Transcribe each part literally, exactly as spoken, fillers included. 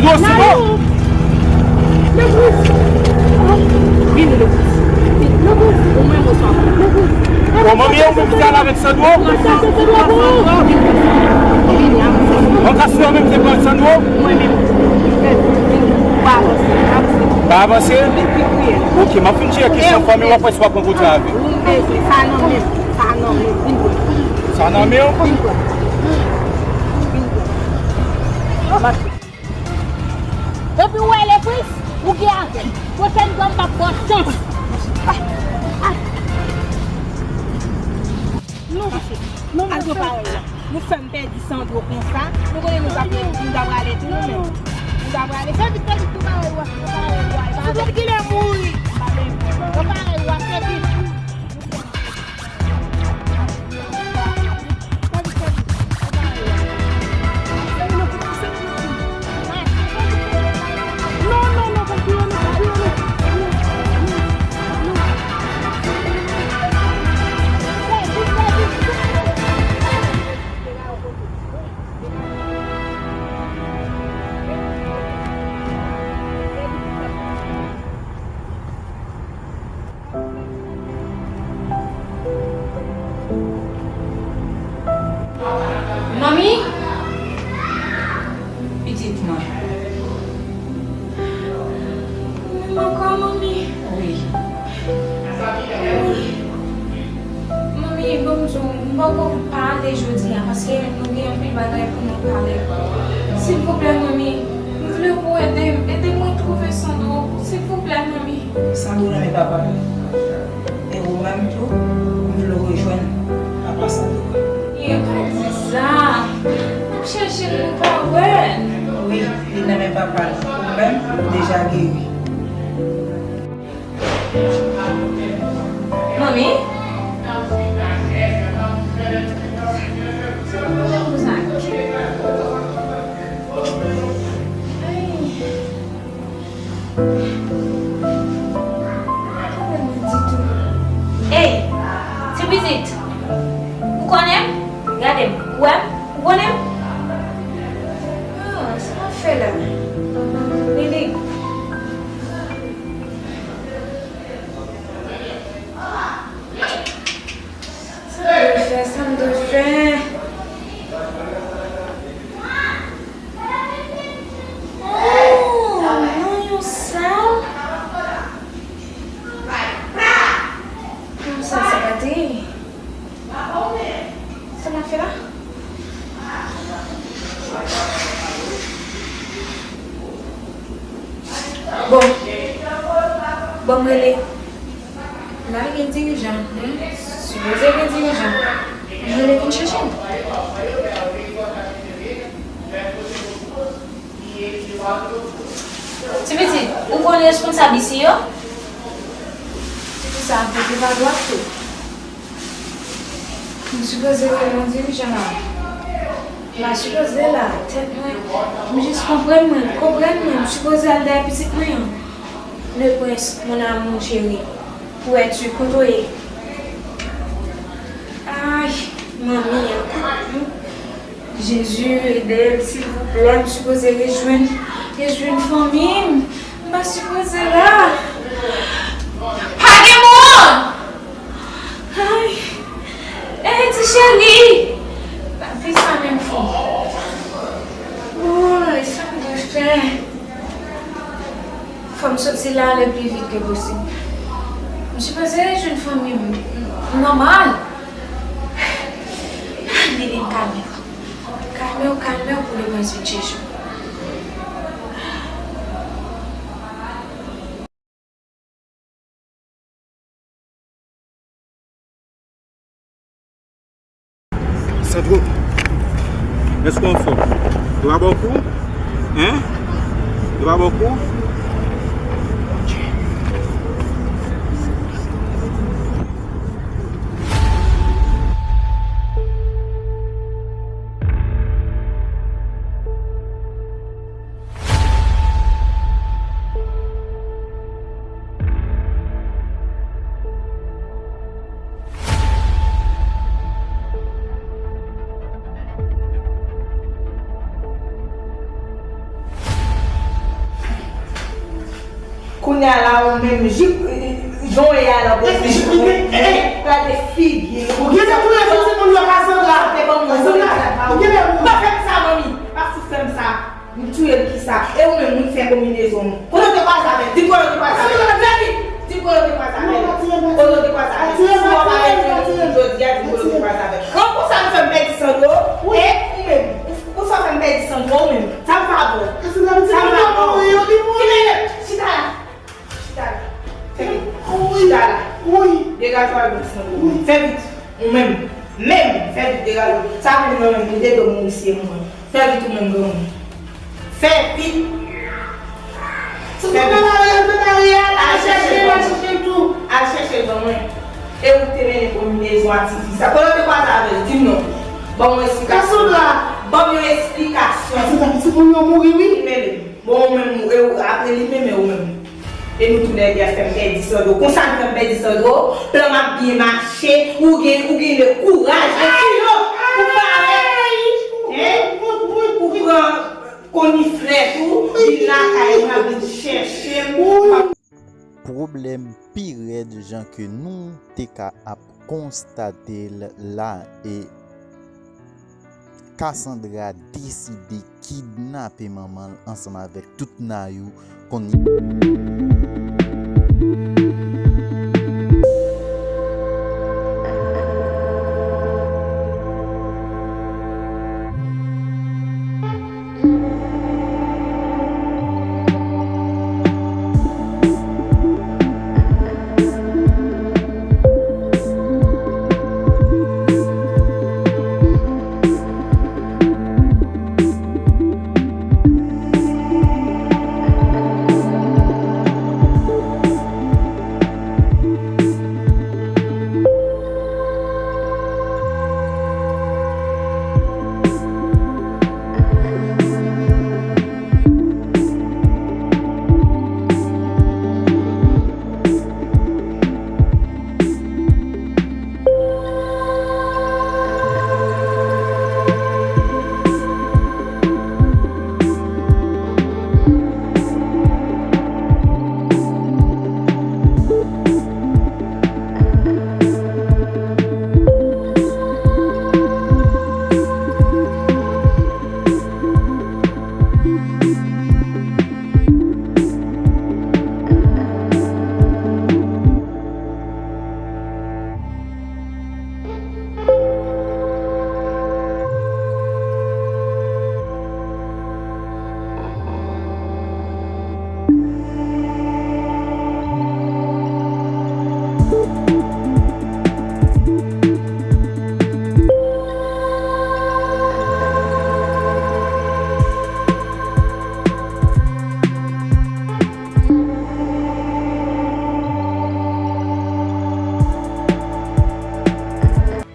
Sandro, Sandro. Vini, Lebris. Vini, Lebris. Vini, Lebris. Ou menm, ou swa. Lebris. Bon, manmi, ou menm ki te al avèk Sandro? Vini, avanse. An ka si ou menm te pran Sandro? Mwen menm. Vini. Pa avanse. Pa avanse? Vin pi pre. Ok, m ap fin tcheke kesyon fanmi w, apre sa w ap rankontre avè l. Ou bezwen sa nan men m. Sa nan men m. Vin pre. Sa nan men w? Vin pre. Vin pre. Depi w wè Lebris, ou gen avè l. Pwochèn fwa m p ap ba w chans. Nou, nou, nou, nou, nou fè m pèdi Sandro konsa. Nou konnen nou t ap, nou t ap prale tou, nou menm. Nou t ap prale. Fè vit, fè vit, nou pare, nou pare, nou pare. Sou tout kilè mouri. Nou pare, nou pare, fè vit. Manmi? Pitit mwen. Ou menm ankò, manmi? Wi. Wi. Manmi, ban m di w, m poko pale jodi a, paske nou gen anpil bagay pou nou pale. Silvouplè, manmi, m vle pou w ede m, ede mwen twouve Sandro, silvouplè, manmi. Sandro nan men papa l. E ou menm tou, m vle w rejwenn papa Sandro. Ye, pa di sa. M ap chèche l, nou pa wè l. Wi, li nan men papa l. Ou menm, ou deja geri. Manmi? Sa pou sa? Ay. Ey, ti pitit, ou konnen m? Gade m, ou wè m? Ou konnen m? Ah, sa w ap fè la? Lili. Sa m dwe fè, sa m dwe fè? Oh, nan yon sal? Yon sal se pa te. Sa m ap fè la? Bon. Bon, m rele. La gen dirijan, wi. Sipoze gen dirijan. Mwen rele vin chèche m. Ti pitit, ou konn responsab isi yo? Ti fi sa ap vin tou pa dwat tou. M sipoze rele yon dirijan la. M pa sipoze la, tèt mwen. M jis konprann mwen, konprann mwen. M sipoze al dèyè pitit mwen an. Le prince, mon amour chéri. Où es-tu? Kote w ye? Ay, manmi an, kote m? Jezi, ede m, silvouplè. M sipoze rejwenn, rejwenn fanmi m. M pa sipoze la. Pa gen moun! Ay! Ey, ti cheri! Pa fè sa menm fò. Woy, sa m dwe fè? Fò m soti la le pli vit ke posib. M sipoze rejwenn fanmi m nòmal. Lili, kalme w. Kalme w, kalme w pou le mwen vin chèche w. Sandro, èske w anfòm? Yo pa ba w kou? Hein? Yo pa ba w kou? Kounye a la, ou menm, jip, jan w ye a la, ou gen, gade figi l. Ou gen de touye sou timoun yo, Cassandra. Cassandra, ou gen de, pa fè m sa, manmi. Pa fout fè m sa. M touye l kisa? E ou menm, ou fè konbinezon. Kote w te kwaze avè l? Di m kote w te kwaze avè l. Fè vit! Di m kote w te kwaze avè l. Kote w te kwaze avè l? Si w ap avè l jodi a, di m kote w te kwaze avè l. An, konsa m fè m pèdi Sandro. E ou menm? Konsa w fè m pèdi Sandro, ou menm? Sa m pa bon. Sa m pa bon. Ki mele? Chita la. Chita la. Fè vit. Chita la. Degaje w al pèdi Sandro. Fè vit. Ou menm. Menm. Fè vit, degaje w. Sa menm nan menm, li te do Morisye mwen. Fè vit ou menm granmoun. Fè vit. Fè vit. Al chèche l, al chèche l tou. Al chèche l ban mwen. E ou te mennen konbinezon ak tifi sa. Kote w te kwaze avè l? Di m non. Ban mwen yon esplikasyon. Cassandra. Ban m yon esplikasyon. Cassandra, pitit moun yo mouri, wi. Li mennen. Bon, ou menm, ou, e ou, apre li menm, e ou menm. E nou tou lè de ap fè m pèdi Sandro. Konsa nou fè m pèdi Sandro, plan m ap byen mache, ou gen, ou gen le kouraj, le kilo, pou parèt, hein? Pou pran koniflèt ou, vin lakay mwen, vin chèche m. Pwoblèm pi rèd, jan ke nou te ka ap konstate l la, e Cassandra deside kidnape manman l ansanm avèk tout nayou konn.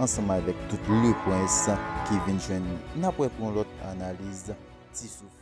Ansanm avèk tout Leprens ki vin jwenn, n ap wè pou yon lòt analiz Ti Souf.